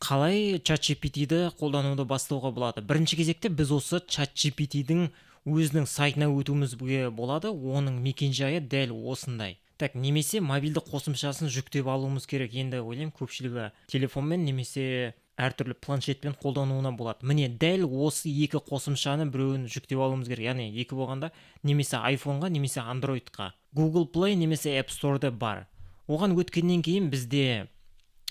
Қалай Чат GPT-ді қолдануды бастауға болады? Бірінші кезекте біз осы Чат GPT-дің өзінің сайтына өтуімізге болады. Оның мекенжайы дәл осындай. Так, немесе мобильді қосымшасын жүктеп алуымыз керек. Енді ойлаймын, көпшілігі телефонмен немесе әртүрлі планшетпен қолдануына болады. Міне, дәл осы екі қосымшаны біреуін жүктеп алуымыз керек. Яғни екі болғанда, немесе айфонға, немесе андроидқа Google Play немесе App Store'да бар. Оған өткеннен кейін бізде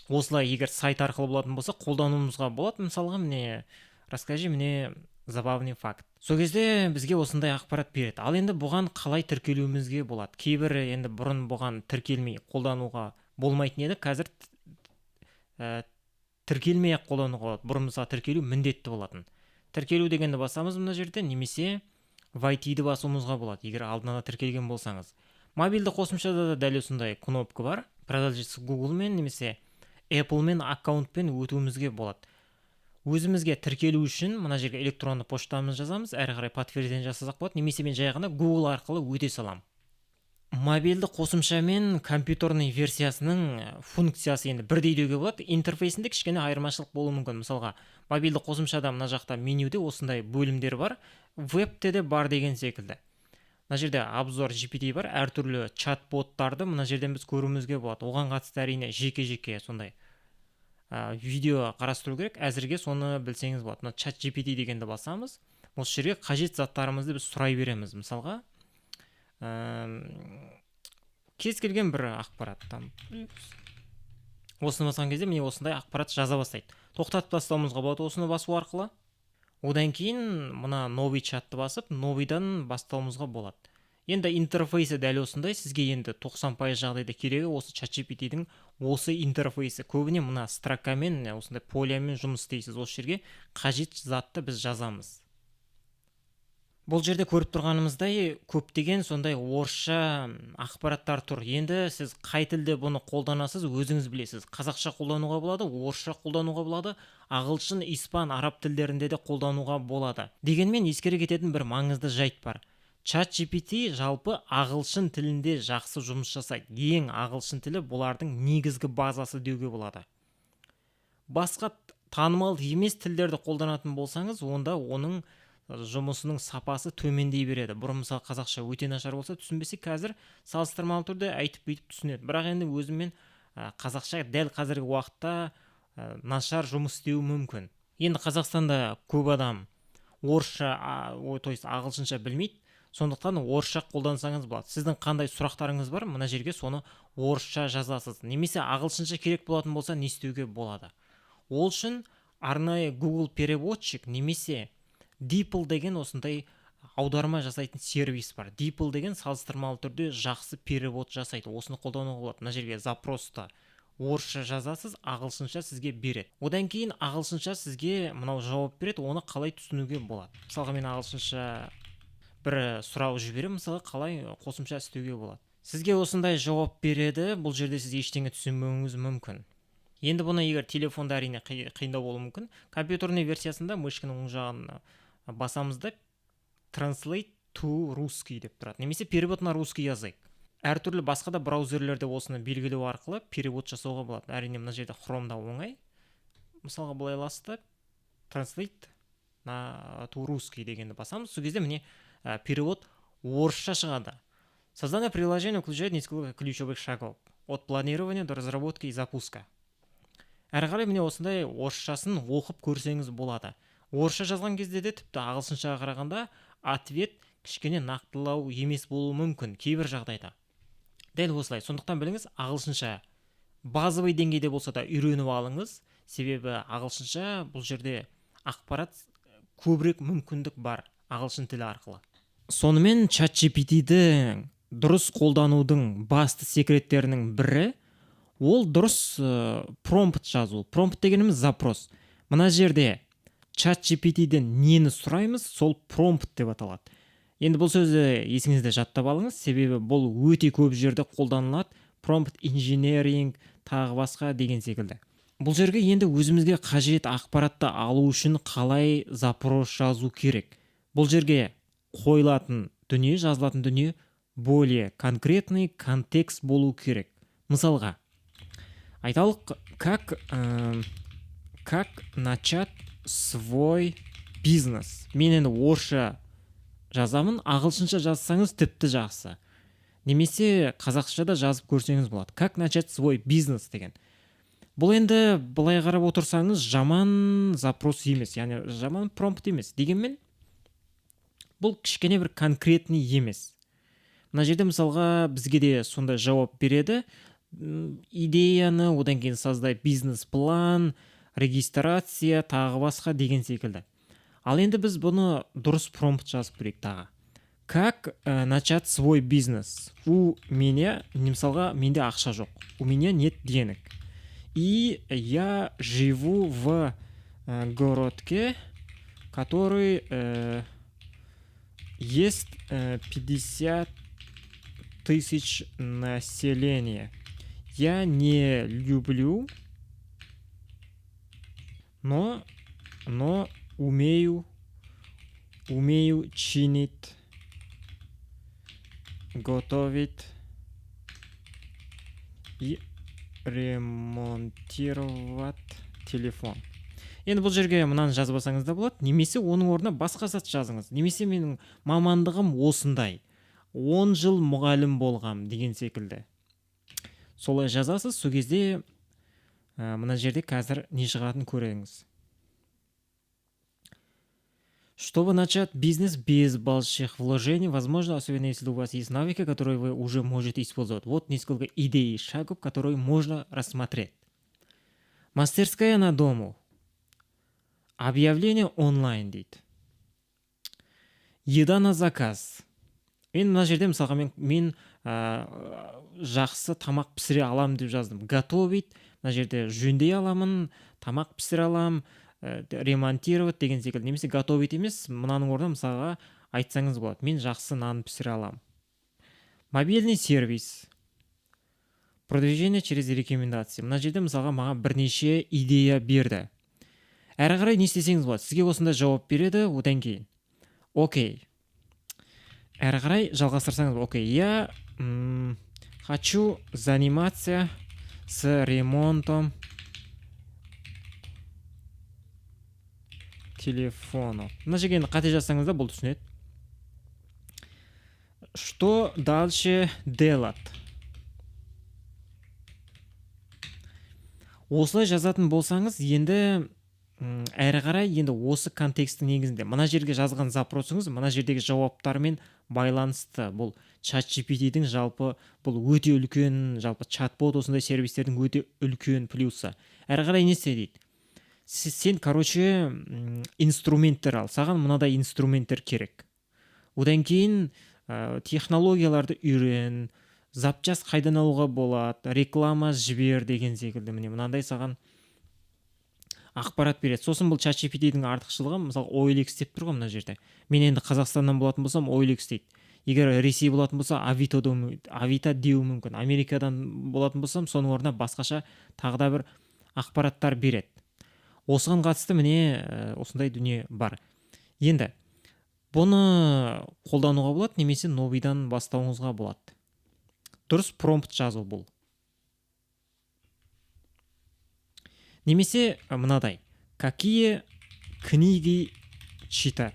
осылай, егер сайт арқылы болатын болса, қолдануымызға болады. Мысалға, міне, «Расскажи мне забавный факт». Сол кезде бізге осындай ақпарат береді. Ал енді бұған қалай тіркелуімізге болады? Кейбір енді бұрын бұған тіркелмей қолдануға болмайтын еді, қазір тіркелмей ақ қолдануға болады. Бұрын, мысалы, тіркелу міндетті болатын. «Тіркелу» дегенді басамыз мына жерде немесе «Войти»ді басуымызға болады, егер алдын ала тіркелген болсаңыз. Мобильді қосымшада да дәл осындай кнопка бар. «Продолжить с Google-мен» немесе Apple-мен аккаунтпен өтуімізге болады. Өзімізге тіркелу үшін мына жерге электронды поштамызды жазамыз, әрі қарай подтверждение жасасақ болады. Немесе мен жай ғана Google арқылы өте саламын. Мобильді қосымша мен компьютерный версиясының функциясы енді бірдей деуге болады, интерфейсінде кішкене айырмашылық болуы мүмкін. Мысалға, мобильді қосымшада мына жақта менюде осындай бөлімдер бар, вебте де бар деген секілді. Мына жерде «Обзор GPT» бар, әртүрлі чат боттарды мына жерден біз көруімізге болады. Оған қатысты, әрине, жеке жеке сондай видео қарастыру керек, әзірге соны білсеңіз болады. Мына «Чат GPT» дегенді басамыз. Осы жерге қажет заттарымызды біз сұрай береміз. Мысалға, кез келген бір ақпарат там. Осыны басқан кезде, міне, осындай ақпарат жаза бастайды. Тоқтатып тастауымызға болады осыны басу арқылы. Одан кейін мына «Новый чатты» басып, новыйдан бастауымызға болады. Енді интерфейсі дәл осындай. Сізге енді 90% жағдайда керегі осы Чат GPT-дің осы интерфейсі. Көбіне мына строкамен, осындай полямен жұмыс істейсіз. Осы жерге қажет затты біз жазамыз. Бұл жерде көріп тұрғанымыздай, көптеген сондай орысша ақпараттар тұр. Енді сіз қай тілде бұны қолданасыз, өзіңіз білесіз. Қазақша қолдануға болады, орысша қолдануға болады, ағылшын, испан, араб тілдерінде де қолдануға болады. Дегенмен ескере кететін бір маңызды жайт бар: Чат GPT жалпы ағылшын тілінде жақсы жұмыс жасайды. Ең ағылшын тілі бұлардың негізгі базасы деуге болады. Басқа танымал емес тілдерді қолданатын болсаңыз, онда оның жұмысының сапасы төмендей береді. Бұрын, мысалы, қазақша өте нашар болса, түсінбесе, қазір салыстырмалы түрде айтып, бүйтіп түсінеді. Бірақ енді өзіммен қазақша дәл қазіргі уақытта нашар жұмыс істеуі мүмкін. Енді Қазақстанда көп адам орысша, то есть ағылшынша білмейді, сондықтан орысша қолдансаңыз болады. Сіздің қандай сұрақтарыңыз бар, мына жерге соны орысша жазасыз. Немесе ағылшынша керек болатын болса, не істеуге болады? Ол үшін арнайы Google Переводчик немесе DeepL деген осындай аударма жасайтын сервис бар. DeepL деген салыстырмалы түрде жақсы перевод жасайды, осыны қолдануға болады. Мына жерге запросты орысша жазасыз, ағылшынша сізге береді. Одан кейін ағылшынша сізге мынау жауап береді. Оны қалай түсінуге болады? Мысалға, мен ағылшынша бір сұрау жіберемін, мысалы, қалай қосымша істеуге болады. Сізге осындай жауап береді. Бұл жерде сіз ештеңе түсінбеуіңіз мүмкін. Енді бұны егер телефонда, әрине, қиындау болуы мүмкін. Компьютерный версиясында мышканың оң жағын басамыз да, «Translate to русский» деп тұрады немесе «Перевод на русский язык». Әртүрлі басқа да браузерлерде осыны белгілеу арқылы перевод жасауға болады. Әрине, мына жерде Хромда оңай. Мысалға, былай аласыз да, «Translate на to русский» дегенді басамыз. Сол кезде, міне, перевод орысша шығады. Создание приложения включает несколько ключевых шагов: от планирования до разработки и запуска. Әрі қарай, міне, осындай орысшасын оқып көрсеңіз болады. Орысша жазған кезде де тіпті ағылшыншаға қарағанда ответ кішкене нақтылау емес болуы мүмкін кейбір жағдайда. Дәл осылай. Сондықтан біліңіз, ағылшынша базовый деңгейде болса да үйреніп алыңыз, себебі ағылшынша бұл жерде ақпарат көбірек, мүмкіндік бар ағылшын тілі арқылы. Сонымен, Чат GPT-ді дұрыс қолданудың басты секреттерінің бірі ол дұрыс промпт жазу. Промпт дегеніміз — запрос. Мына жерде Чат GPT-ден нені сұраймыз, сол промпт деп аталады. Енді бұл сөзді есіңізде жаттап алыңыз, себебі бұл өте көп жерде қолданылады: промпт инженеринг, тағы басқа деген секілді. Бұл жерге енді өзімізге қажет ақпаратты алу үшін қалай запрос жазу керек? Бұл жерге қойылатын дүние, жазылатын дүние более конкретный контекст болу керек. Мысалға, айталық, как Как начать свой бизнес. Мен енді орысша жазамын, ағылшынша жазсаңыз тіпті жақсы. Немесе қазақша да жазып көрсеңіз болады. Как начать свой бизнес деген. Бұл енді былай қарап отырсаңыз жаман запрос емес, яғни жаман промпт емес. Дегенмен бұл кішкене бір конкретный емес. Мына жерде мысалға бізге де сондай жауап береді. Идеяны, одан кейін создай бизнес-план, регистрация, тағы басқа деген секілді. Ал енді біз бұны дұрыс промпт жазып көрейік тағы. Как начать свой бизнес? У меня, мысалға, менде ақша жоқ. У меня нет денег. И я живу в городке, который есть 50 тысяч населения. Я не люблю, но умею чинить, готовить и ремонтировать телефон. Енді бұл жерге мынаны жазбасаңыз да болады, немесе оның орнына басқа зат жазыңыз. Немесе менің мамандығым осындай, 10 жыл мұғалім болғам деген секілді. Солай жазасыз, сол кезде мына жерде қазір не шығатынын көріңіз. Чтобы начать бизнес без больших вложений, возможно, особенно если у вас есть навыки, которые вы уже можете использовать. Вот несколько идей и шагов, которые можно рассмотреть. Мастерская на дому. Объявление онлайн дейді. Еда на заказ. Мен мына жерде мысалға мен жақсы тамақ пісіре аламын деп жаздым. Готовить, мына жерде жөндей аламын, тамақ пісіре аламын, ремонтировать деген секілді. Немесе готовить емес, мынаның орнына мысалға айтсаңыз болады. Мен жақсы нан пісіре аламын. Мобильный сервис. Продвижение через рекомендации. Мына жерде мысалға маған бірнеше идея берді. Әрі қарай не істесеңіз болады? Сізге осындай жауап береді, одан кейін. Окей. Әрі қарай жалғастырсаңыз, окей, я хочу заниматься с ремонтом телефона. Мына жерге енді қате жазсаңыз да бұл түсінеді. Что дальше делать? Осылай жазатын болсаңыз, енді әрі қарай енді осы контексттің негізінде мына жерге жазған запросыңыз мына жердегі жауаптармен байланысты. Бұл ChatGPT-дің жалпы бұл өте үлкен, жалпы чат-бот осындай сервистердің өте үлкен плюсы. Әрі қарай не істе дейді? Сен, короче, инструменттер ал. Саған мынадай инструменттер керек. Одан кейін технологияларды үйрен, запчасть қайдан алуға болады, реклама жібер деген секілді. Міне мынандай саған ақпарат береді. Сосын бұл ChatGPT-дің артықшылығы, мысалы, OLX деп тұр ғой мына жерде. Мен енді Қазақстаннан болатын болсам OLX дейді. Егер Ресей болатын болса Авито деуі мүмкін. Америкадан болатын болсам соның орнына басқаша тағы да бір ақпараттар береді. Осыған қатысты міне осындай дүние бар. Енді бұны қолдануға болады, немесе новыйдан бастауыңызға болады. Дұрыс промпт жазу бұл. Немесе мынадай. Какие книги читать?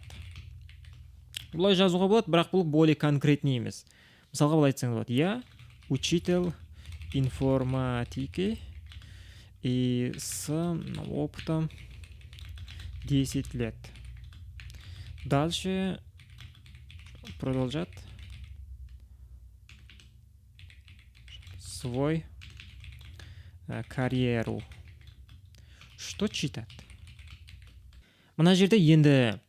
Бұлай жазуға болады, бірақ бұл более конкретный емес. Мысалға былай айтсаңыз болады. Я учитель информатики и с опытом 10 лет. Дальше продолжать свой карьеру. Что читать? Мына жерде енді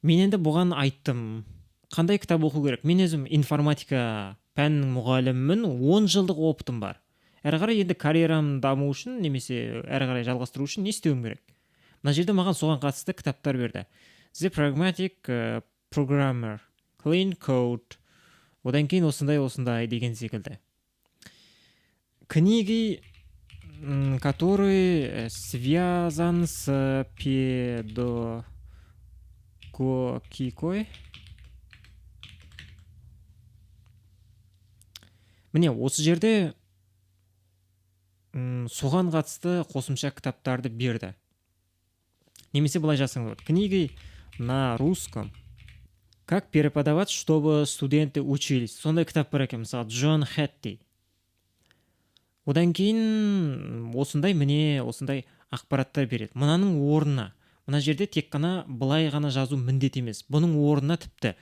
мен енді бұған айттым. Қандай кітап оқу керек? Мен өзім информатика пәнінің мұғалімімін, 10 жылдық опытым бар. Әрі қарай енді карьерам даму үшін немесе әрі қарай жалғастыру үшін не істеуім керек? Мына жерде маған соған қатысты кітаптар берді. The Pragmatic Programmer, Clean Code, одан кейін осындай-осындай деген секілді. Книги, которые связан с педагогикой. Міне осы жерде Соған қатысты қосымша кітаптарды берді. Немесе былай жазсаңыз болады: книги на русском, как преподавать, чтобы студенты учились. Сондай кітап бар екен, мысалы, Джон Хэтти. Одан кейін осындай, міне, осындай ақпараттар береді. Мынаның орнына, мына жерде тек қана былай ғана жазу міндет емес. Бұның орнына тіпті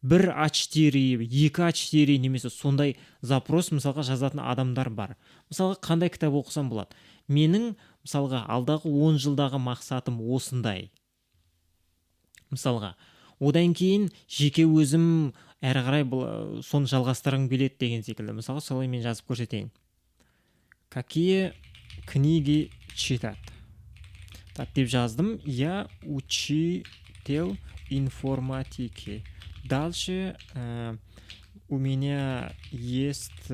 бір А4, екі А4 немесе сондай запрос, мысалға, жазатын адамдар бар. Мысалға, қандай кітап оқысам болады? Менің, мысалға, алдағы 10 жылдағы мақсатым осындай. Мысалға, одан кейін жеке өзім әрі қарай бұл соны жалғастырғым келеді деген секілді. Мысалға, солай мен жазып көрсетейін. Какие книги читать? Так деп жаздым. Я учитель информатики. Дальше у меня есть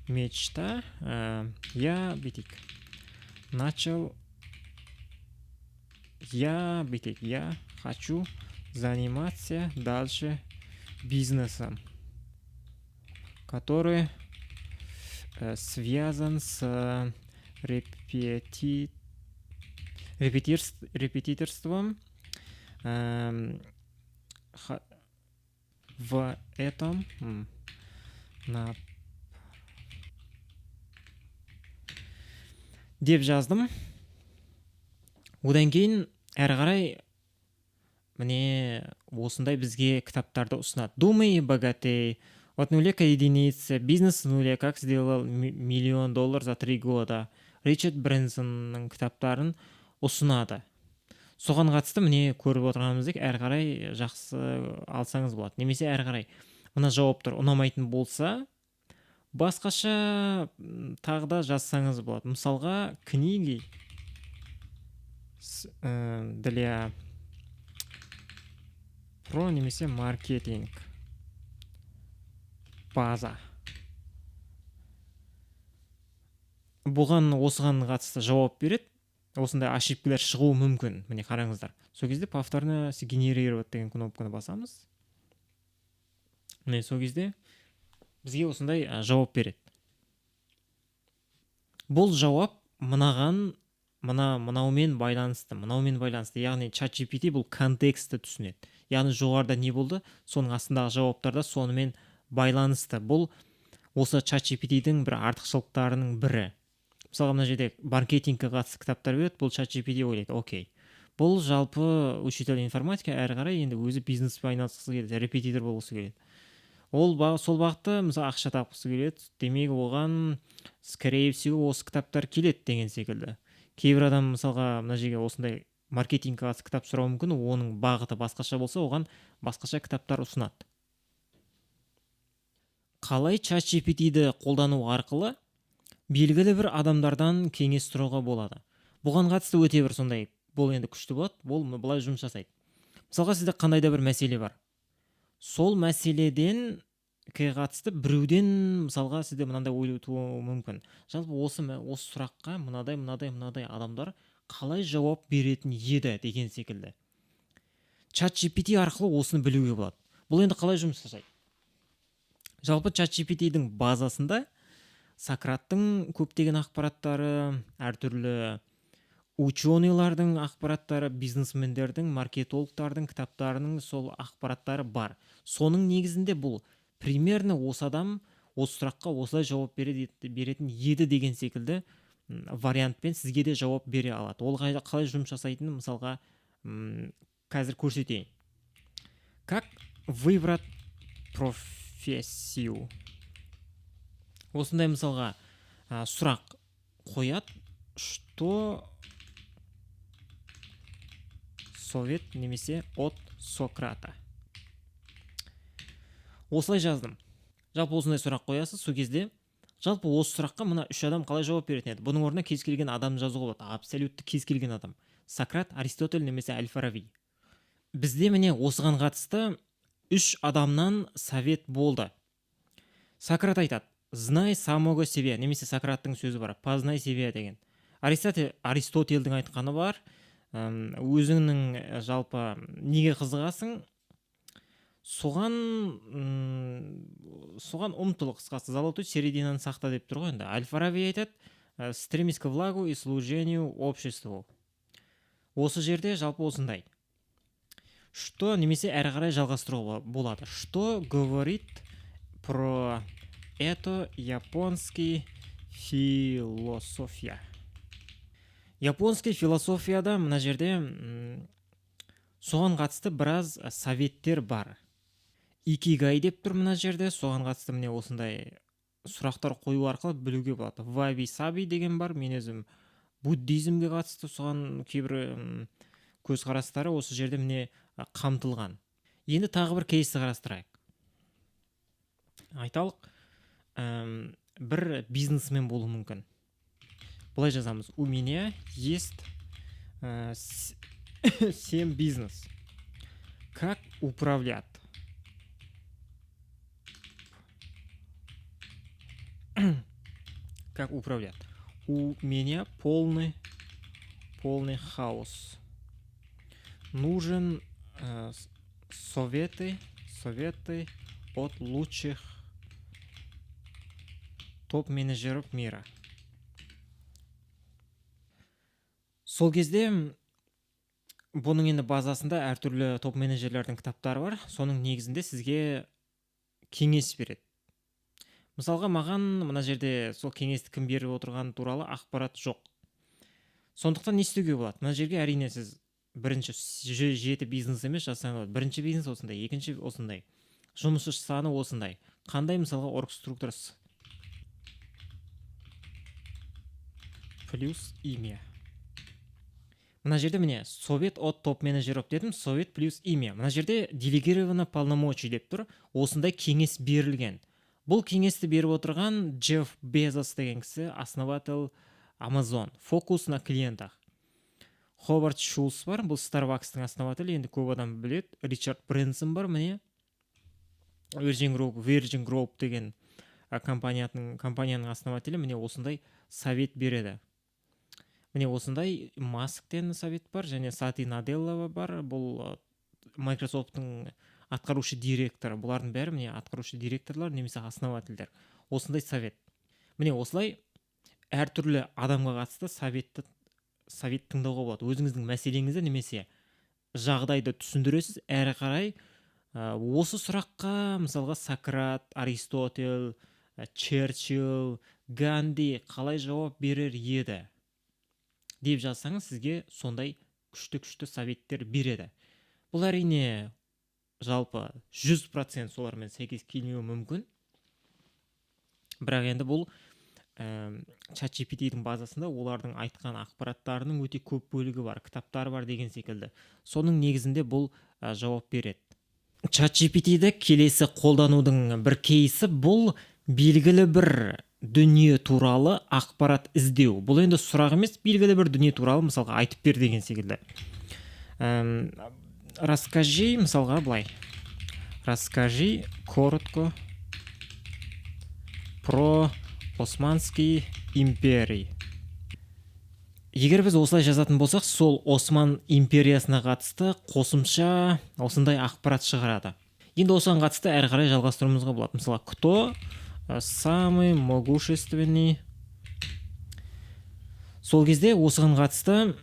мечта. Я бүйтейік. Начал. Я бүйтейік. Я хочу заниматься дальше бизнесом, который связан с репетиторством в этом на деп жаздым. Одан кейін әрі қарай міне осындай бізге кітаптарды ұсынады: «Думай и богатей», «От нуля к единице», «Бизнес с нуля», «Как сделал миллион доллар за 3 года», Ричард Брэнсонның кітаптарын ұсынады. Соған қатысты, міне, көріп отырғанымыздай, әрі қарай жақсы алсаңыз болады. Немесе әрі қарай мына жауаптар ұнамайтын болса, басқаша тағы да жазсаңыз болады. Мысалға, книги для про немесе маркетинг база. Бұған, осыған қатысты жауап береді. Осындай ошибкалар шығуы мүмкін, міне, қараңыздар. Сол кезде «Повторно сгенерировать» деген кнопканы басамыз. Міне, сол кезде бізге осындай жауап береді. Бұл жауап мынаған, мынаумен байланысты, мынаумен байланысты. Яғни чат GPT бұл контекстті түсінеді. Яғни жоғарыда не болды, соның астындағы жауаптар да сонымен байланысты. Бұл осы чат GPT-дің бір артықшылықтарының бірі. Мысалға, мына жерде маркетингке қатысты кітаптар береді. Бұл чат GPT ойлайды: окей, бұл жалпы учитель информатика, әрі қарай енді өзі бизнеспен айналысқысы келеді, репетитор болғысы келеді, ол сол бағытта, мысалы, ақша тапқысы келеді, демек, оған, скорее всего, осы кітаптар келеді деген секілді. Кейбір адам, мысалға, мына жерге осындай маркетингке қатысты кітап сұрауы мүмкін. Оның бағыты басқаша болса, оған басқаша кітаптар ұсынады. Қалай чат GPT-ді қолдану арқылы белгілі бір адамдардан кеңес сұрауға болады? Бұған қатысты өте бір сондай, бұл енді күшті болады. Бұл былай жұмыс жасайды. Мысалға, сізде қандай да бір мәселе бар. Сол мәселеден қатысты біреуден, мысалға, сізде мынандай ой тууы мүмкін: жалпы осы сұраққа мынадай, мынадай, мынадай адамдар қалай жауап беретін еді деген секілді. Чат GPT арқылы осыны білуге болады. Бұл енді қалай жұмыс жасайды? Жалпы чат GPT-дің базасында Сократтың көптеген ақпараттары, әртүрлі ученыйлардың ақпараттары, бизнесмендердің, маркетологтардың кітаптарының сол ақпараттары бар. Соның негізінде бұл примерно осы адам осы сұраққа осылай жауап беретін еді деген секілді вариантпен сізге де жауап бере алады. Ол қалай жұмыс жасайтынын, мысалға, қазір көрсетейін. Как выбрать профессию? Осындай, мысалға, сұрақ қояды. Что совет немесе от Сократа? Осылай жаздым. Жалпы осындай сұрақ қоясыз. Сол кезде жалпы осы сұраққа мына үш адам қалай жауап беретін еді? Бұның орнына кез келген адам жазуға болады, абсолютті кез келген адам: Сократ, Аристотель немесе әл Фараби. Бізде, міне, осыған қатысты үш адамнан совет болды. Сократ айтады: «Знай самого себя», немесе Сократтың сөзі бар, «Познай себя» деген. Аристотельдің айтқаны бар: өзіңнің жалпы неге қызығасың, соған ұмтыл, қысқасы, золотой серединаны сақта деп тұр ғой. Енді әл Фараби айтады Стремись к благу и служению обществу. Осы жерде жалпы осындай. Что немесе әрі қарай жалғастыруға болады. Что говорит про это японский философия? Японский философияда мына жерде соған қатысты біраз советтер бар. Икигай деп тұр мына жерде, соған қатысты міне осындай сұрақтар қою арқылы білуге болады. Ваби-саби деген бар, мен өзім буддизмге қатысты соған кейбір көзқарастары осы жерде міне қамтылған. Енді тағы бір кейсті қарастырайық. Айталық, бір бизнесмен болуы мүмкін. Былай жазамыз. У меня есть 7 бизнес. Как управлять? Как управлять? У меня полный хаос. Нужен советы от лучших топ-менеджеров мира. Сол кезде бұның енді базасында әртүрлі топ-менеджерлердің кітаптары бар. Соның негізінде сізге кеңес береді. Мысалға маған мына жерде сол кеңесті кім беріп отырғаны туралы ақпарат жоқ. Сондықтан не істеуге болады? Мына жерге әрине сіз бірінші 7 бизнес емес жазсаңыз болады. Бірінші бизнес осындай, екінші осындай, жұмысшы саны осындай. Қандай мысалға оргструктурасы плюс имя. Мына жерде міне совет от топ-менеджеров дедім, совет плюс имя. Мына жерде делегировано полномочий деп тұр. Осындай кеңес берілген. Бұл кеңесті беріп отырған Джефф Безос деген кісі, основатель Amazon. Фокус на клиентах. Ховард Шулц бар, бұл Starbucks-тың основателі, енді көп адам біледі. Ричард Брэнсон бар, міне. Virgin Group деген компанияның основателі міне осындай совет береді. Міне осындай Масктен совет бар, және Сати Наделла бар, бұл Microsoft-тың атқарушы директоры. Бұлардың бәрі міне атқарушы директорлар немесе основательдер. Осындай совет. Міне осылай әртүрлі адамға қатысты совет тыңдауға болады. Өзіңіздің мәселеңізді немесе жағдайды түсіндіресіз, әрі қарай осы сұраққа мысалға Сократ, Аристотель, Черчилль, Ганди қалай жауап берер еді деп жазсаңыз, сізге сондай күшті-күшті советтер береді. Бұл әрине жалпы 100% солармен сәйкес келмеуі мүмкін. Бірақ енді бұл ChatGPT-дің базасында олардың айтқан ақпараттарының өте көп бөлігі бар, кітаптары бар деген секілді. Соның негізінде бұл жауап береді. ChatGPT-ді келесі қолданудың бір кейсі бұл белгілі бір дүние туралы ақпарат іздеу. Бұл енді сұрақ емес, белгілі бір дүние туралы мысалға айтып бер деген секілді. Расскажи, мысалға былай. Расскажи коротко про Османский империи. Егер біз осылай жазатын болсақ, сол Осман империясына қатысты қосымша осындай ақпарат шығарады. Енді осыған қатысты әрі қарай жалғастыруымызға болады. Мысалы, кто самый могущественный? Сол кезде осыған қатысты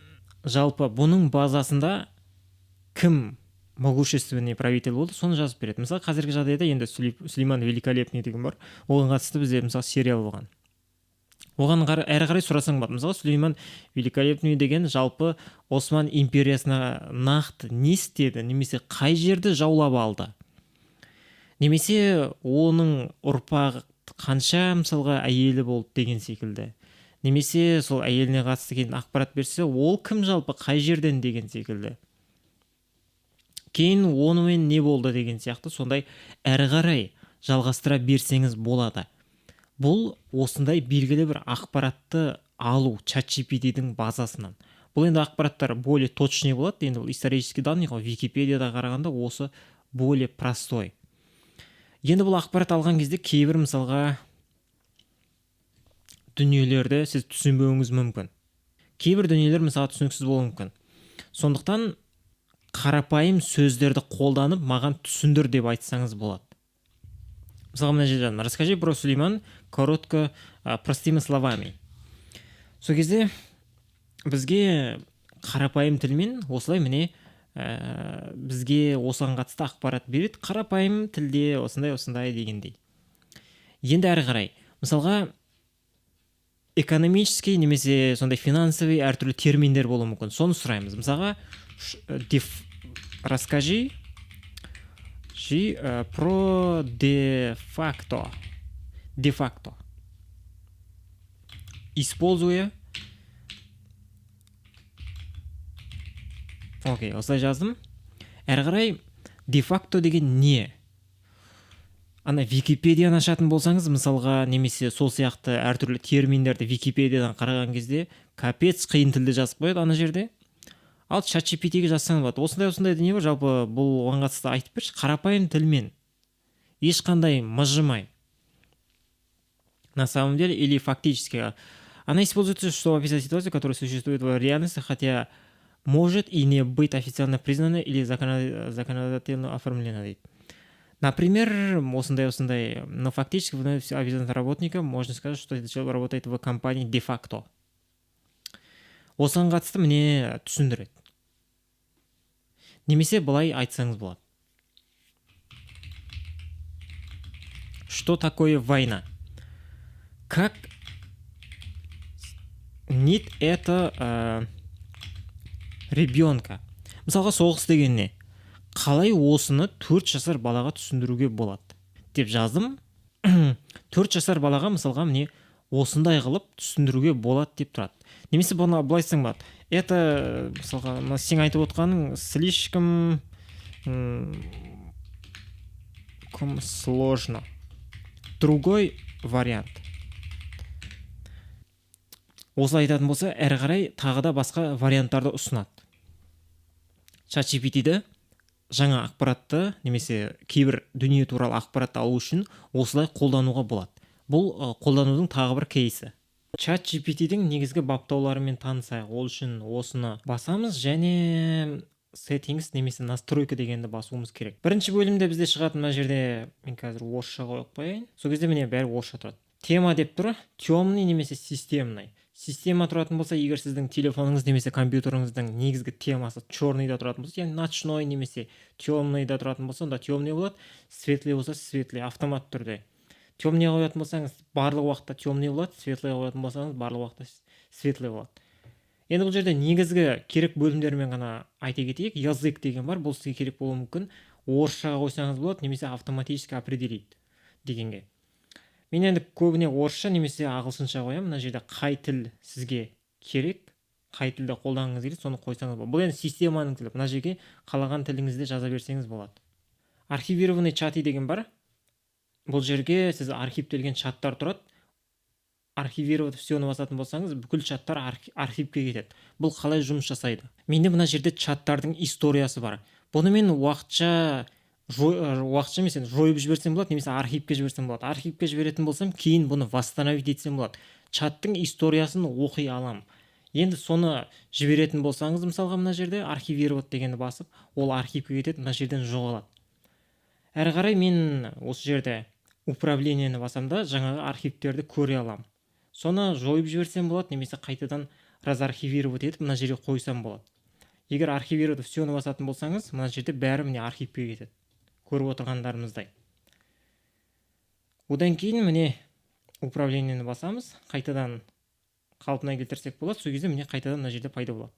жалпы бұның базасында кім могущественный правитель болды, соны жазып береді. Мысалы, қазіргі жағдайда енді Сүлейман Великолепный деген бар. Оған қатысты бізде мысалы сериал болған. Оған әрі қарай сұрасаң болады. Мысалы, Сүлейман Великолепный деген жалпы Осман империясына нақты не істеді, немесе қай жерді жаулап алды, немесе оның ұрпағы қанша мысалға әйелі болды деген секілді, немесе сол әйеліне қатысты кейін ақпарат берсе, ол кім жалпы қай жерден деген секілді, кейін онымен не болды деген сияқты, сондай әрі қарай жалғастыра берсеңіз болады. Бұл осындай белгілі бір ақпаратты алу ChatGPT-дің базасынан. Бұл енді ақпараттар более точный болады, енді бұл исторический данный ғой, Википедияда қарағанда осы более простой. Енді бұл ақпарат алған кезде кейбір мысалға дүниелерді сіз түсінбеуіңіз мүмкін. Кейбір дүниелер мысалға түсініксіз болуы мүмкін. Сондықтан қарапайым сөздерді қолданып маған түсіндір деп айтсаңыз болады. Мысалға мына жерде жаздым. Расскажи про Сулейман коротко, простыми словами. Сол кезде бізге қарапайым тілмен осылай міне бізге осыған қатысты ақпарат береді, қарапайым тілде осындай осындай дегендей. Енді әрі қарай, мысалға, экономический немесе сондай финансовый әртүрлі терминдер болуы мүмкін, соны сұраймыз. Мысалға, расскажи про де-факто, используя. Окей, осылай жаздым. Әрі қарай де-факто деген не? Ана Википедияны ашатын болсаңыз, мысалға, немесе сол сияқты әртүрлі терминдерді Википедиядан қараған кезде капец қиын тілде жазып қояды ана жерде. Ал ChatGPT-ге жазсаң болады. Осындай осындай дүние бар, жалпы бұл оған қатысты айтып берші қарапайым тілмен. Ешқандай мыжымай. На самом деле или фактически. Она используется, чтобы описать ситуацию, которая существует в реальности, хотя может и не быть официально признана или законодательно оформлена дейді. Например, осындай осындай, но фактически выполняет обязанности работника, можно сказать, что этот человек работает в компании де-факто. Осыған қатысты міне түсіндіреді. Немесе былай айтсаңыз болады. Что такое война? Как нет это ребенка? Мысалға, соғыс деген не? Қалай осыны 4 жасар балаға түсіндіруге болады деп жаздым. 4 жасар балаға мысалға міне осындай қылып түсіндіруге болады деп тұрады. Немесе бұны былай айтсаң болады. Это, мысалға, мына сен айтып отқаның слишком сложно. Другой вариант. Осылай айтатын болса, әрі қарай тағы да басқа варианттарды ұсынады. ChatGPT-ді жаңа ақпаратты немесе кейбір дүние туралы ақпаратты алу үшін осылай қолдануға болады. Бұл қолданудың тағы бір кейсі. ChatGPT-дің негізгі баптауларымен танысайық. Ол үшін осыны басамыз және settings немесе настройка дегенді басуымыз керек. Бірінші бөлімде бізде шығатын мына жерде мен қазір орысша қойып қояйын. Сол кезде міне бәрі орысша тұрады. Тема деп тұр, темный немесе системный. Система тұратын болса, егер сіздің телефоныңыз немесе компьютеріңіздің негізгі темасы черныйда тұратын болса, яғни ночной немесе темныйда тұратын болса, онда темный болады, светлый болса светлый автомат түрде. Темный қоятын болсаңыз, барлық уақытта темный болады, светлый қоятын болсаңыз, барлық уақытта светлый болады. Енді бұл жерде негізгі керек бөлімдермен ғана айта кетейік. Язык деген бар, бұл сізге керек болуы мүмкін. Орысшаға қойсаңыз болады, немесе автоматически определить дегенге. Мен енді көбіне орысша немесе ағылшынша қоямын. Мына жерде қай тіл сізге керек, қай тілді қолданғыңыз келеді, соны қойсаңыз болады. Бұл енді системаның тілі. Мына жерге қалаған тіліңізде жаза берсеңіз болады. Архивированный чаты деген бар. Бұл жерге сіз архивтелген чаттар тұрады. Архивировать всё-ны басатын болсаңыз, бүкіл чаттар архивке кетеді. Бұл қалай жұмыс жасайды? Менде мына жерде чаттардың историясы бар. Бұны мен уақытша уақытша емес, енді жойып жіберсем болады, немесе архивке жіберсем болады. Архивке жіберетін болсам, кейін бұны восстановить етсем болады. Чаттың историясын оқи аламын. Енді соны жіберетін болсаңыз, мысалға мына жерде архивировать дегенді басып, ол архивке кетеді, мына жерден жоғалады. Әрі қарай мен осы жерде управлениені басам да, жаңағы архивтерді көре аламын. Соны жойып жіберсем болады, немесе қайтадан разархивировать етіп мына жерге қойсам болады. Егер архивировать всё-ны басатын болсаңыз, мына жерде бәрі міне архивке кетеді. Көріп отырғандарымыздай. Одан кейін міне управлениені басамыз, қайтадан қалпына келтірсек болады. Сол кезде міне қайтадан мына жерде пайда болады.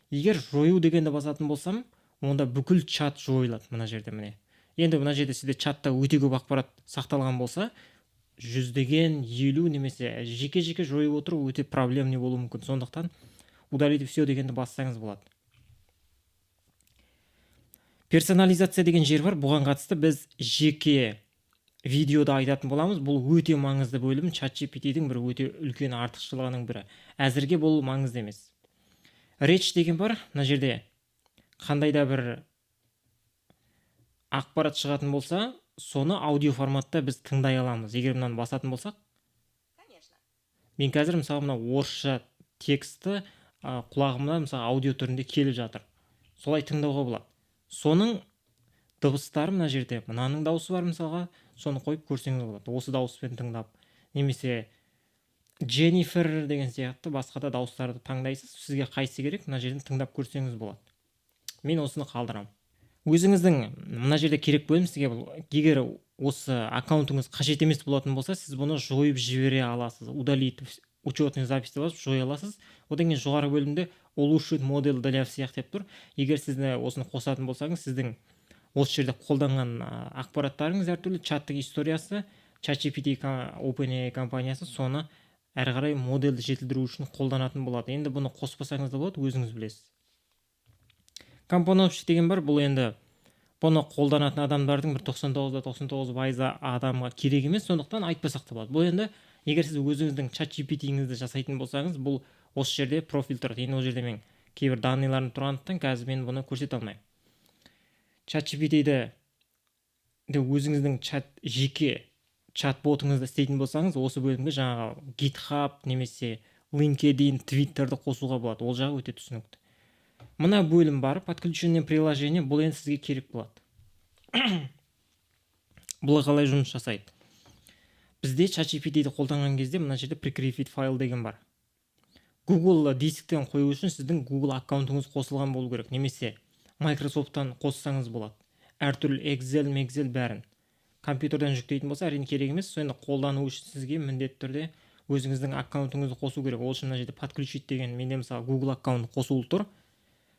Егер жою дегенді басатын болсам, онда бүкіл чат жойылады мына жерде міне. Енді мына жерде сізде чатта өте көп ақпарат сақталған болса, жүздеген, 50 немесе жеке-жеке жойып отыру өте проблемный болуы мүмкін. Сондықтан удалить все дегенді бассаңыз болады. Персонализация деген жер бар. Бұған қатысты біз жеке видеода айтатын боламыз. Бұл өте маңызды бөлім, ChatGPT-дің бір өте үлкен артықшылығының бірі. Әзірге бұл маңызды емес. Речь деген бар. Мына жерде қандай да бір ақпарат шығатын болса, соны аудио форматта біз тыңдай аламыз. Егер мынаны басатын болсақ, Конечно. Мен қазір мысалы мына орысша тексті, құлағымда мысалы аудио түрінде келіп жатыр. Солай тыңдауға болады. Соның дыбыстары мына жерде, мынаның дауысы бар мысалға, соны қойып көрсеңіз болады. Осы дауыспен тыңдап, немесе Дженнифер деген сияқты басқа да дауыстарды таңдайсыз. Сізге қайсысы керек, мына жерден тыңдап көрсеңіз болады. Мен осыны қалдырамын. Өзіңіздің мына жерде керек бөлім сізге бұл, егер осы аккаунтыңыз қажет емес болатын болса, сіз бұны жойып жібере аласыз. Удалить учетный запись деп басып жоя аласыз. Одан кейін жоғары бөлімде улучшить модель для всех деп тұр. Егер сіз осыны қосатын болсаңыз, сіздің осы жерде қолданған ақпараттарыңыз әртүрлі чаттық историясы, ChatGPT OpenAI компаниясы соны әрі қарай модельді жетілдіру үшін қолданатын болады. Енді бұны қоспасаңыз да болады, өзіңіз білесіз. Компоновщик деген бар. Бұл енді бұны қолданатын адамдардың бір 99,99% адамға керек емес, сондықтан айтпасақ та болады. Бұл енді егер сіз өзіңіздің ChatGPT-іңізді жасайтын болсаңыз, бұл осы жерде профиль тұрады. Енді ол жерде мен кейбір данныйларым тұрғандықтан қазір мен бұны көрсете алмаймын. ChatGPT-ді де өзіңіздің чат жеке чат-ботыңызды істейтін болсаңыз, осы бөлімге жаңағы GitHub немесе LinkedIn, Twitterді қосуға болады. Ол жағы өте түсінікті. Мына бөлім бар, подключенное приложение, бұл енді сізге керек болады. Бұл қалай жұмыс жасайды? Бізде ChatGPT-ді қолданған кезде мына жерде прикрепить файл деген бар. Google дисктен қою үшін сіздің Google аккаунтыңыз қосылған болу керек, немесе Microsoft-тан қоссаңыз болады. Әртүрлі Excel, Excel бәрін. Компьютерден жүктейтін болса, әрине керек емес. Соны қолдану үшін сізге міндетті түрде өзіңіздің аккаунтыңызды қосу керек. Ол үшін мына жерде подключить деген, менде мысалы Google аккаунт қосулы тұр.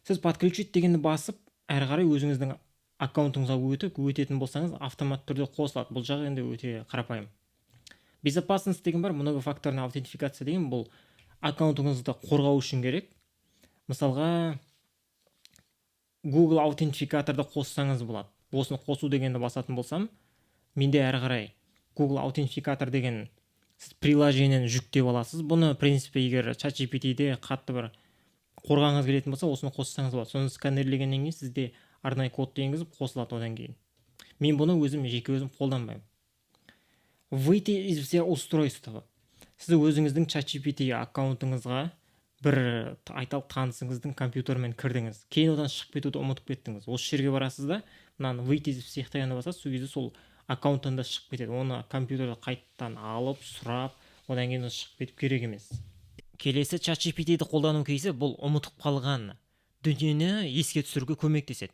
Сіз подключить дегенді басып, әрі қарай өзіңіздің аккаунтыңызға өтетін болсаңыз, автоматты түрде қосылады. Бұл жағы енді өте қарапайым. Безопасность деген бар, многофакторная аутентификация деген, бұл аккаунтыңызды қорғау үшін керек. Мысалға Google аутентификаторды қоссаңыз болады. Осыны қосу дегенді басатын болсам, менде әрі қарай Google аутентификатор деген сіз приложениені жүктеп аласыз. Бұны, в принципе, егер ChatGPT-де қатты бір қорғағыңыз келетін болса, осыны қоссаңыз болады. Соны сканерлегеннен кейін сізде арнайы кодты енгізіп қосылады одан кейін. Мен бұны өзім жеке өзім қолданбаймын. Выйти из всех устройства. Сіз өзіңіздің ChatGPT аккаунтыңызға бір айталық танысыңыздың компьютерімен кірдіңіз. Кейін одан шығып кетуді ұмытып кеттіңіз. Осы жерге барасыз да, мынаны выйти из всех дегенді басасыз, сол кезде сол аккаунттан да шығып кетеді. Оны компьютерді қайтадан алып, сұрап, одан кейін шығып кетіп керек емес. Келесі ChatGPT-ді қолдану кейсі, бұл ұмытып қалған дүниені еске түсіруге көмектеседі.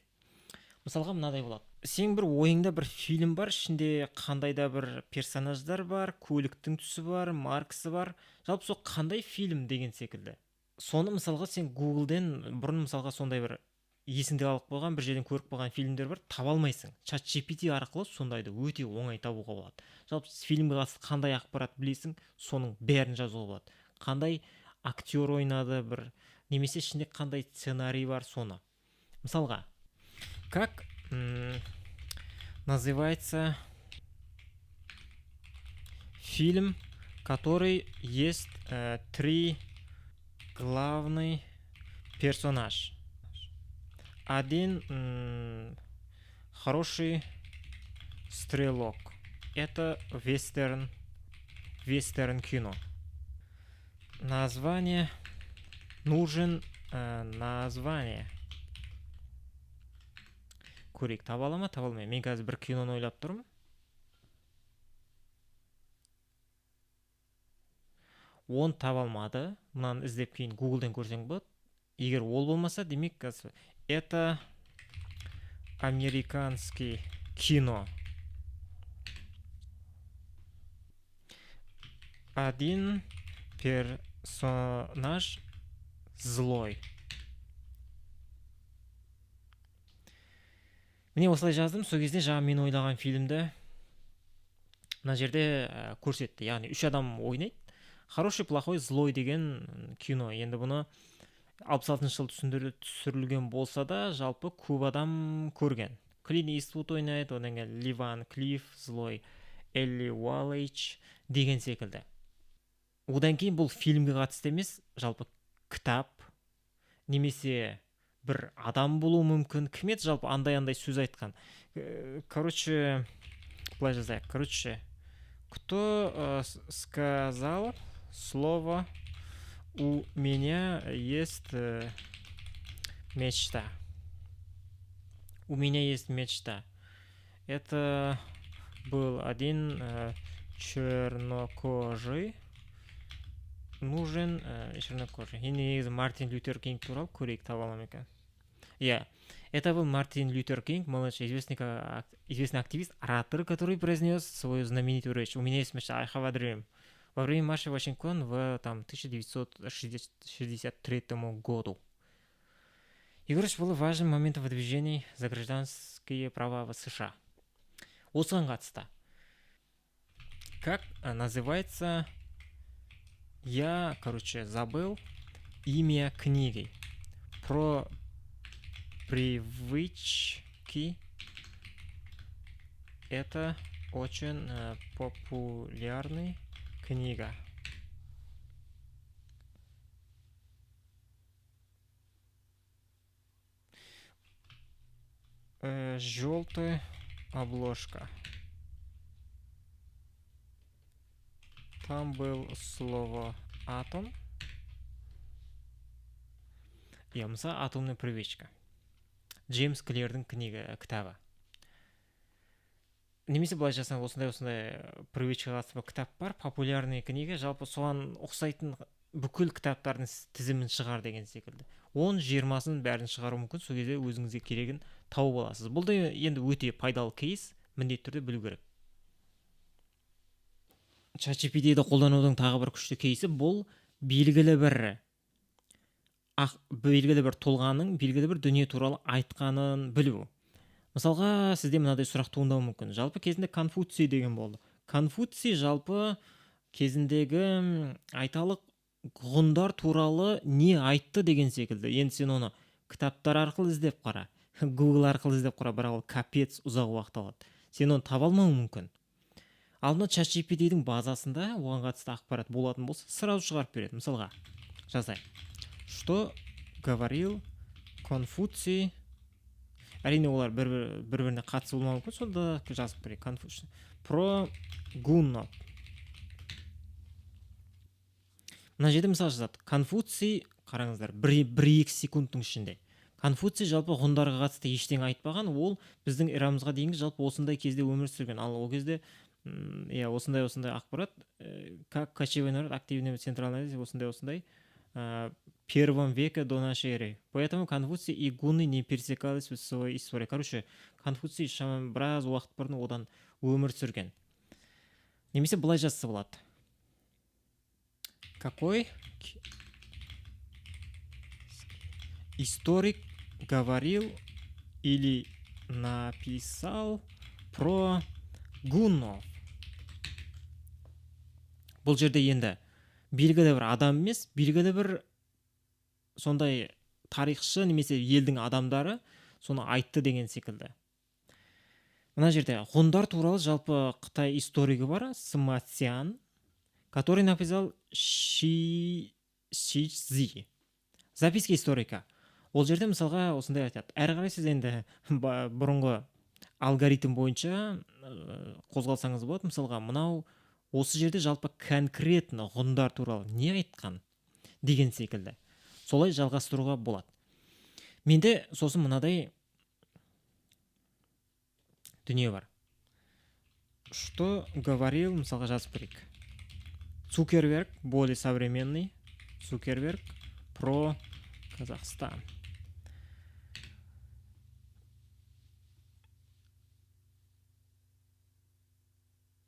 Мысалға мынадай болады. Сен бір ойыңда бір фильм бар, ішінде қандай да бір персонаждар бар, көліктің түсі бар, маркасы бар. Жалпы сол қандай фильм деген секілді. Соны мысалға сен Google'ден бұрын мысалға сондай бір есіңде қалып қойған, бір жерден көріп қойған фильмдер бар, таба алмайсың. ChatGPT арқылы сондайды өте оңай табуға болады. Жалпы фильмге қатысты қандай ақпарат білесің, соның бәрін жазуға болады. Қандай актер ойнады бір, немесе ішінде қандай сценарий бар, соны. Мысалға, как называется фильм, который есть три главный персонаж? Один хороший стрелок. Это вестерн, вестерн кино. Название нужен, название. Көрейік, таба ала ма, таба алмай. Мен қазір бір киноны ойлап тұрмын. Оны таба алмады. Мынаны іздеп кейін Google'ден көрсең болады. Егер ол болмаса, демек қазір это американский кино. Один персонаж злой. Міне осылай жаздым. Сол кезде жаңа мен ойлаған фильмді мына жерде көрсетті. Яғни үш адам ойнайды. Хороший, плохой, злой деген кино. Енді бұны 66-шы жылы түсірілген болса да, жалпы көп адам көрген. Клинт Иствуд ойнайды, одан кейін Ли Ван Клифф, злой, Элли Уаллейч деген секілді. Одан кейін бұл фильмге қатысты емес, жалпы кітап немесе бір адам болуы мүмкін. Кім еді жалпы андай-андай сөз айтқан? Короче, былай жазайық. Короче, кто сказал слово «У меня есть мечта»? У меня есть мечта. Это был один чернокожий Нужен чернокожий. Енді негізі Мартин Лютер Кинг туралы көрейік, таба аламын екен. Иә, это был Мартин Лютер Кинг, младший, известный активист, оратор, который произнес свою знаменитую речь «У меня есть мечта, I have a dream» во время марша в Вашингтон в там 1963 году. И, короче, было важным моментом в движении за гражданские права в США. Осыған қатысты. Как называется? Я, короче, забыл имя книги про привычки. Это очень популярная книга. Желтая обложка. Там был слово атом. Иә, мысалы, «Атомная привычка». Джеймс Клирдің книга, кітабы. Немесе былай жазсаң, осындай осындай привычкаға қатысты бір кітап бар, популярный книга, жалпы соған ұқсайтын бүкіл кітаптардың тізімін шығар деген секілді. 10-20-сын бәрін шығару мүмкін, сол кезде өзіңізге керегін тауып аласыз. Бұл да енді өте пайдалы кейс, міндетті түрде білу керек. ChatGPT-ді қолданудың тағы бір күшті кейсі бұл белгілі бір тұлғаның белгілі бір дүние туралы айтқанын білу. Мысалға, сізде мынадай сұрақ туындауы мүмкін. Жалпы кезінде Конфуций деген болды. Конфуций жалпы кезіндегі, айталық, ғұндар туралы не айтты деген секілді. Енді сен оны кітаптар арқылы іздеп қара, Google арқылы іздеп қара, бірақ ол капец ұзақ уақыт алады. Сен оны таба алмауың мүмкін. Ал мына ChatGPT-дің базасында оған қатысты ақпарат болатын болса, сразу шығарып береді. Мысалға, жазайық. Что говорил Конфуций? Әрине, олар бір-біріне қатысы болмауы мүмкін, сонда жазып берейік. Конфуций про гуннов. Мына жерде мысал жазады. Конфуций, қараңыздар, бір екі секундтың ішінде. Конфуций жалпы ғұндарға қатысты ештеңе айтпаған, ол біздің эрамызға дейінгі жалпы осындай кезде өмір сүрген. Ал ол кезде, иә, осындай осындай ақпарат, как кочевой народ активный в Центральной Азии, осындай осындай, первом веке до нашей эры. Поэтому Конфуций и гунны не пересекались в своей истории. Короче, Конфуций шамамен біраз уақыт бұрын одан өмір сүрген. Немесе былай жазса болады. Какой историк говорил или написал про гуннов? Бұл жерде енді белгілі бір адам емес, белгілі бір сондай тарихшы немесе елдің адамдары соны айтты деген секілді. Мына жерде ғұндар туралы жалпы қытай историгі бар, Сыма Цян, который написал Ши Цзи. Записки историка. Ол жерде мысалға осындай айтады. Әрі қарай сіз енді бұрынғы алгоритм бойынша қозғалсаңыз болады. Мысалға, мынау осы жерде жалпы конкретно ғұндар туралы не айтқан деген секілді. Солай жалғастыруға болады. Менде сосын мынадай дүние бар. Что говорил, мысалға жазып көрейік. Цукерберг, более современный Цукерберг про Казахстан.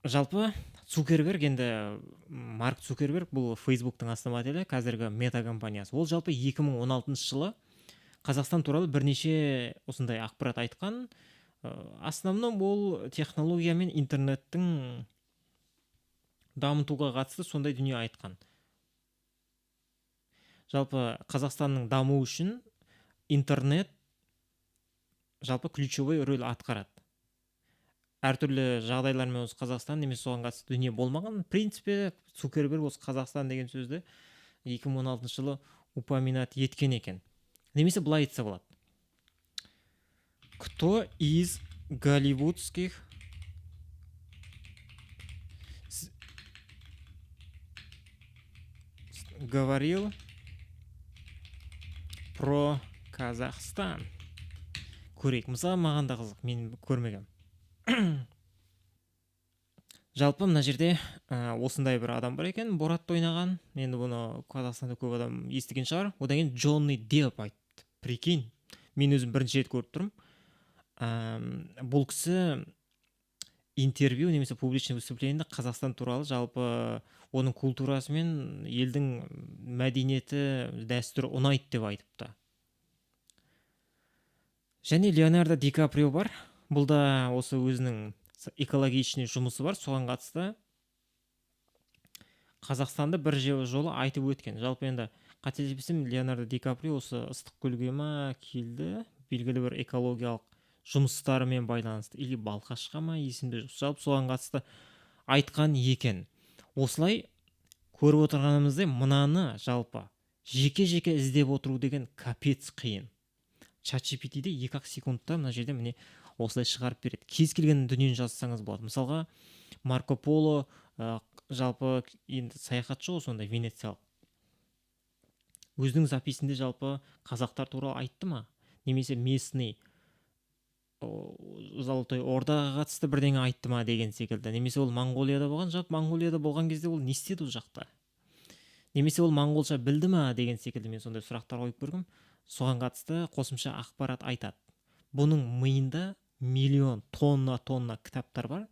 Жалпы Цукерберг енді, Марк Цукерберг бұл Фейсбуктың основателі, қазіргі Мета компаниясы. Ол жалпы 2016 жылы Қазақстан туралы бірнеше осындай ақпарат айтқан. Основном ол технология мен интернеттің дамытуға қатысты сондай дүние айтқан. Жалпы Қазақстанның дамуы үшін интернет жалпы ключевой рөл атқарады. Әртүрлі жағдайлармен осы Қазақстан немесе соған қатысты дүние болмаған. В принципе, Цукерберг осы Қазақстан деген сөзді 2016 жылы упоминать еткен екен. Немесе былай айтса болады. Кто из голливудских говорил про Казахстан? Көрейік. Мысалы, маған да қызық, мен көрмегенмін. Жалпы мына жерде осындай бір адам бар екен, Боратты ойнаған. Енді бұны Қазақстанда көп адам естіген шығар. Одан кейін Джонни Депп айтты. Прикинь, мен өзім бірінші рет көріп тұрмын. Бұл кісі интервью немесе публичный выступлениеде Қазақстан туралы, жалпы оның культурасы мен елдің мәдениеті, дәстүрі ұнайды деп айтыпты. Және Леонардо Ди Каприо бар. Бұл да осы өзінің экологичный жұмысы бар, соған қатысты Қазақстанды бір жолы айтып өткен. Жалпы енді қателеспесем, Леонардо Ди Каприо осы Ыстықкөлге ма келді, белгілі бір экологиялық жұмыстарымен байланысты, или Балқашқа ма, есімде жоқ. Жалпы соған қатысты айтқан екен. Осылай көріп отырғанымыздай, мынаны жалпы жеке-жеке іздеп отыру деген капец қиын. ChatGPT-де 2-ақ секундта мына жерде міне осылай шығарып береді. Кез келген дүниені жазсаңыз болады. Мысалға, Марко Поло, жалпы енді саяхатшы ғой, сондай венециялық. Өзінің записінде жалпы қазақтар туралы айтты ма? Немесе местный Золотой Ордаға қатысты бірдеңе айтты ма деген секілді. Немесе ол Моңғолияда болған, жалпы Моңғолияда болған кезде ол не істеді ол жақта? Немесе ол моңғолша білді ма деген секілді мен сондай сұрақтар қойып көргім. Соған қатысты қосымша ақпарат айтады. Бұның миында миллион тонна-тонна кітаптар бар.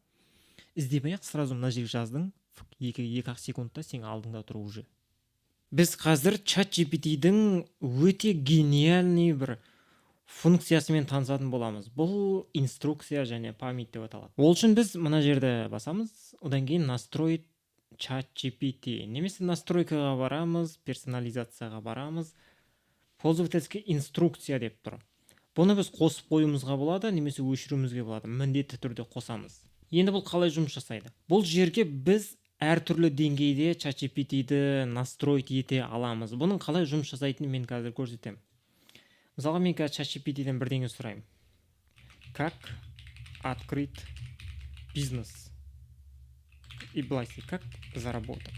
Іздемей-ақ сразу мына жерге жаздың, екі-ақ секундта сенің алдыңда тұр уже. Біз қазір ChatGPT-дің өте гениальный бір функциясымен танысатын боламыз. Бұл инструкция және память деп аталады. Ол үшін біз мына жерді басамыз, одан кейін настроить ChatGPT немесе настройкаға барамыз, персонализацияға барамыз, пользовательская инструкция деп тұр. Бұны біз қосып қоюымызға болады немесе өшіруімізге болады. Міндетті түрде қосамыз. Енді бұл қалай жұмыс жасайды? Бұл жерге біз әртүрлі деңгейде ChatGPT-ді настроить ете аламыз. Бұның қалай жұмыс жасайтынын мен қазір көрсетемін. Мысалға, мен қазір ChatGPT-ден бірдеңе сұраймын. Как открыть бизнес? И былай істейік, как заработать?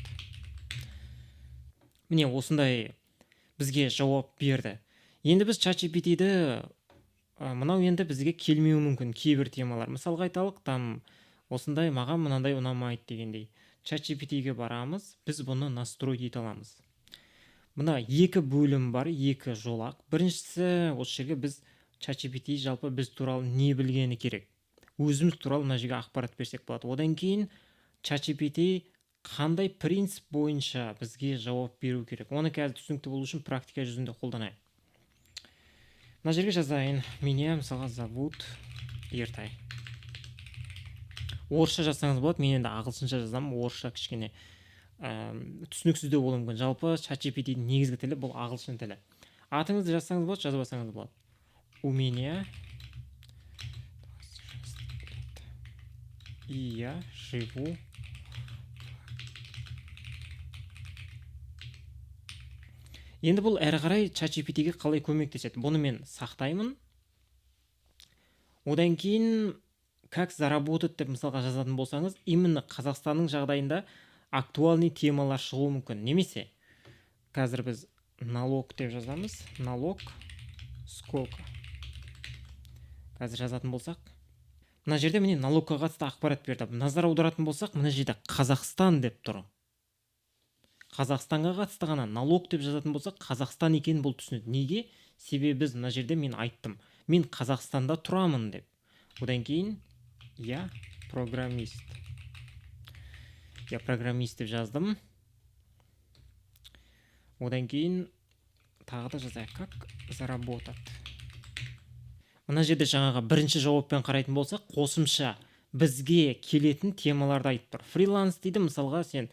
Міне осындай бізге жауап берді. Енді біз ChatGPT-ді, мынау енді бізге келмеуі мүмкін кейбір темалар. Мысалға айталық, там осындай маған мынандай ұнамайды дегендей. ChatGPT-ге барамыз, біз бұны настроить ете аламыз. Мына екі бөлім бар, екі жолақ. Біріншісі, осы жерге біз ChatGPT жалпы біз туралы не білгені керек. Өзіміз туралы мына жерге ақпарат берсек болады. Одан кейін ChatGPT қандай принцип бойынша бізге жауап беру керек. Оны қазір түсінікті болу үшін практика жүзінде қолданайық. Мына жерге жазайын. Меня, мысалға, зовут Ертай. Орысша жазсаңыз болады, мен енді ағылшынша жазамын. Орысша кішкене түсініксіздеу болуы мүмкін. Жалпы ChatGPT-дің негізгі тілі бұл ағылшын тілі. Атыңызды жазсаңыз болады, жазбасаңыз болады. У меня и я живу. Енді бұл әрі қарай ChatGPT-ге қалай көмектеседі? Бұны мен сақтаймын. Одан кейін как заработать деп мысалға жазатын болсаңыз, именно Қазақстанның жағдайында актуальный темалар шығуы мүмкін. Немесе қазір біз налог деп жазамыз. Налог сколько? Қазір жазатын болсақ, мына жерде міне налогқа қатысты ақпарат берді. Назар аударатын болсақ, мына жерде Қазақстан деп тұр. Қазақстанға қатысты ғана налог деп жазатын болсақ, Қазақстан екенін бұл түсінеді. Неге? Себебі біз мына жерде мен айттым, мен Қазақстанда тұрамын деп. Одан кейін я программист. Я программист деп жаздым. Одан кейін тағы да жазайық, как заработать. Мына жерде жаңағы бірінші жауаппен қарайтын болсақ, қосымша бізге келетін темаларды айтып тұр. Фриланс дейді, мысалға сен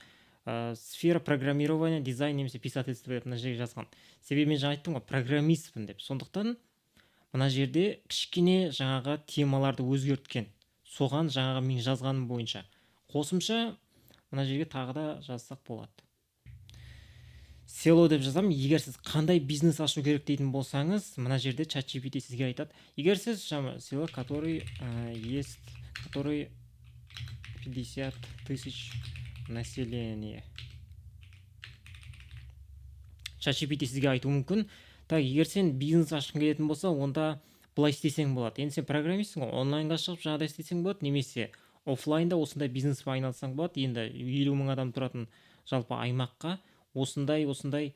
сфера программирования, дизайн немесе писательство деп мына жерге жазған. Себебі мен жаңа айттым ғой, программистпін деп. Сондықтан мына жерде кішкене жаңағы темаларды өзгерткен. Соған жаңағы мен жазғаным бойынша қосымша мына жерге тағы да жазсақ болады. Село деп жазамын. Егер сіз қандай бизнес ашу керек дейтін болсаңыз, мына жерде ChatGPT сізге айтады. Егер сіз жаңа село, который есть, который 50 тысяч населения. ChatGPT сізге айтуы мүмкін. Так, егер сен бизнес ашқың келетін болса, онда былай істесең болады. Енді сен программистсің ғой, онлайнға шығып жаңағыдай істесең болады, немесе Оффлайнда осындай бизнеспен айналыссаң болады. Енді 50 мың адам тұратын жалпы аймаққа осындай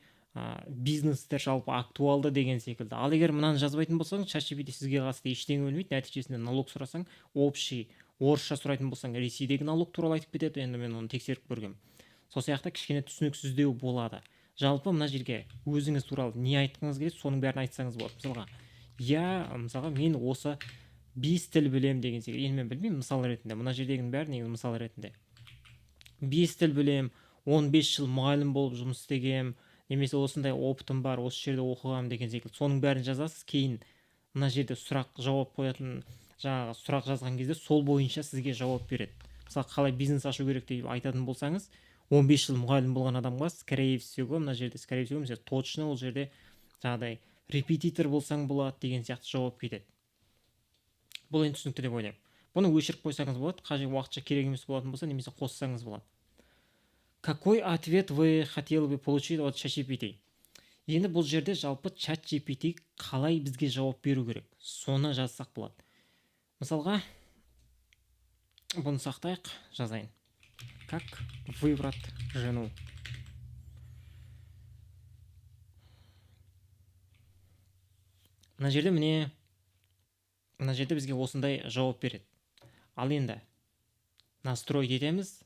бизнестер жалпы актуалды деген секілді. Ал егер мынаны жазбайтын болсаң, ChatGPT сізге қатысты ештеңе білмейді. Нәтижесінде налог сұрасаң, общий орысша сұрайтын болсаң, Ресейдегі налог туралы айтып кетеді. Енді мен оны тексеріп көргем. Сол сияқты кішкене түсініксіздеу болады. Жалпы мына жерге өзіңіз туралы не айтқыңыз келеді, соның бәрін айтсаңыз болады. Мысалға, мысалға мен осы 5 тіл білем деген секілді. Енді мен білмеймін, мысал ретінде. Мына жердегінің бәрі негізі мысал ретінде. 5 тіл білем, 15 жыл мұғалім болып жұмыс істегем, немесе осындай опытым бар, осы жерде оқығам деген секілді. Соның бәрін жазасыз. Кейін мына жерде сұрақ жауап қоятын, жаңағы сұрақ жазған кезде сол бойынша сізге жауап береді. Мысалы, қалай бизнес ашу керек деп айтатын болсаңыз, 15 жыл мұғалім болған адамға, скорее всего, мына жерде, скорее всего, мысалы, точно ол жерде жаңағыдай репетитор болсаң болады деген сияқты жауап кетеді. Бұл енді түсінікті деп ойлаймын. Бұны өшіріп қойсаңыз болады, қажет уақытша керек емес болатын болса, немесе қоссаңыз болады. Какой ответ вы хотели бы получить от ChatGPT? Енді бұл жерде жалпы ChatGPT қалай бізге жауап беру керек, соны жазсақ болады. Мысалға, бұны сақтайық, жазайын. Как выбрать жену? Мына жерде міне, мына жерде бізге осындай жауап береді. Ал енді настроить етеміз.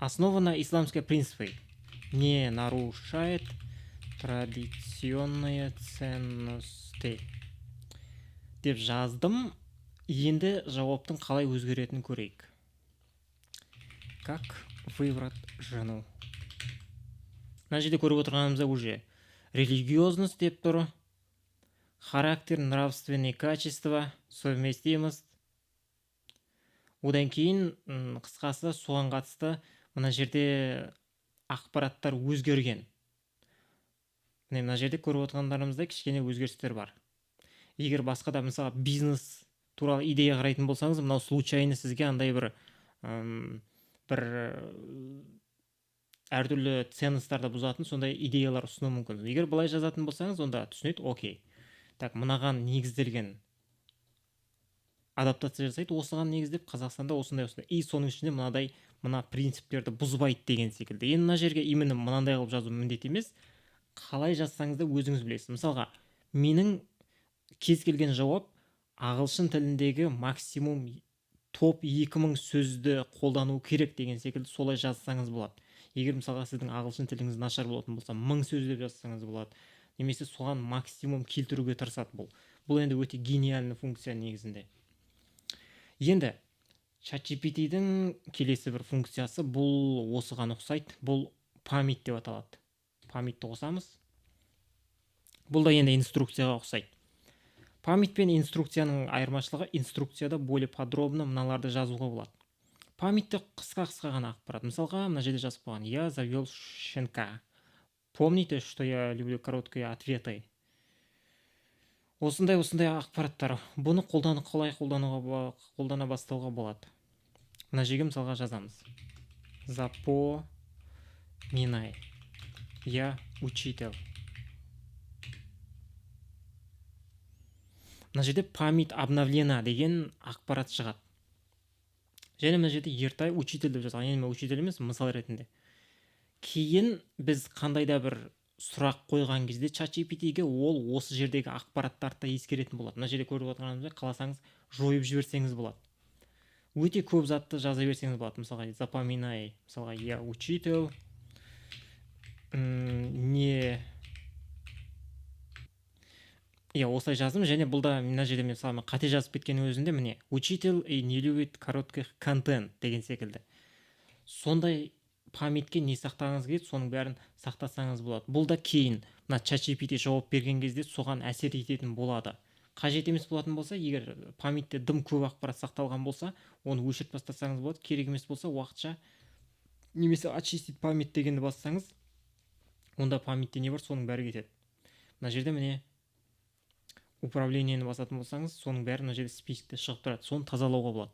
Основана на исламской принципе. Не нарушает традиционные ценности. Деп жаздым. Енді жауаптың қалай өзгеретінін көрейік. Как выбрать жену? Мына жерде көріп отырғанымызда уже религиозность деп тұр. Характер, нравственные качества, совместимость. Одан кейін, қысқасы, соған қатысты мына жерде ақпараттар өзгерген. Міне, мына жерде көріп отырғандарымыздай кішкене өзгерістер бар. Егер басқа да, мысалы, бизнес туралы идея қарайтын болсаңыз, мынау случайно сізге андай бір әртүрлі ценностарды бұзатын сондай идеялар ұсынуы мүмкін. Егер былай жазатын болсаңыз, онда түсінеді, окей. Так, мынаған негізделген адаптация жасайды, осыған негіздеп Қазақстанда осындай осындай. И соның ішінде мынадай мына принциптерді бұзбайды деген секілді. Енді мына жерге именно мынандай қылып жазу міндет емес. Қалай жазсаңыз да өзіңіз білесіз. Мысалға, менің кез келген жауап ағылшын тіліндегі максимум топ 2000 сөзді қолдану керек деген секілді солай жазсаңыз болады. Егер мысалға сіздің ағылшын тіліңіз нашар болатын болса, 1000 сөз деп жазсаңыз болады. Немесе соған максимум келтіруге тырысады бұл. Бұл енді өте гениальный функция негізінде. Енді ChatGPT-дің келесі бір функциясы бұл осыған ұқсайды. Бұл память деп аталады. Памятьті қосамыз. Бұл да енді инструкцияға ұқсайды. Память пен инструкцияның айырмашылығы, инструкцияда более подробно мыналарды жазуға болады. Памятьте қысқа-қысқа ғана ақпарат. Мысалға, мына жерде жазып қойған: Я завел щенка. Помните, что я люблю короткие ответы. Осындай ақпараттар. Бұны қалай қолдана бастауға болады. Мына жерге мысалға жазамыз. Запоминай. Я учитель. Мына жерде память обновлена деген ақпарат шығады. Және мына жерде Ертай учитель деп жазған. Енді мен учитель емес, мысал ретінде. Кейін біз қандай да бір сұрақ қойған кезде ChatGPT-ге ол осы жердегі ақпараттарды да ескеретін болады. Мына жерде көріп отырғанымыздай, қаласаңыз жойып жіберсеңіз болады. Өте көп затты жаза берсеңіз болады. Мысалға, запоминай, мысалға, я учитель, не иә, осылай жаздым. Және бұл да мына жерде мен мысалы қате жазып кеткеннің өзінде міне учитель и не любит коротких контент деген секілді. Сондай памятьке не сақтағыңыз келеді, соның бәрін сақтасаңыз болады. Бұл да кейін мына ChatGPT жауап берген кезде соған әсер ететін болады. Қажет емес болатын болса, егер памятьте дым көп ақпарат сақталған болса, оны өшіріп тастасаңыз болады. Керек емес болса уақытша, немесе очистить память дегенді бассаңыз, онда памятьте не бар, соның бәрі кетеді. Мына жерде міне управлениені басатын болсаңыз, соның бәрі мына жерде списокте шығып тұрады, соны тазалауға болады.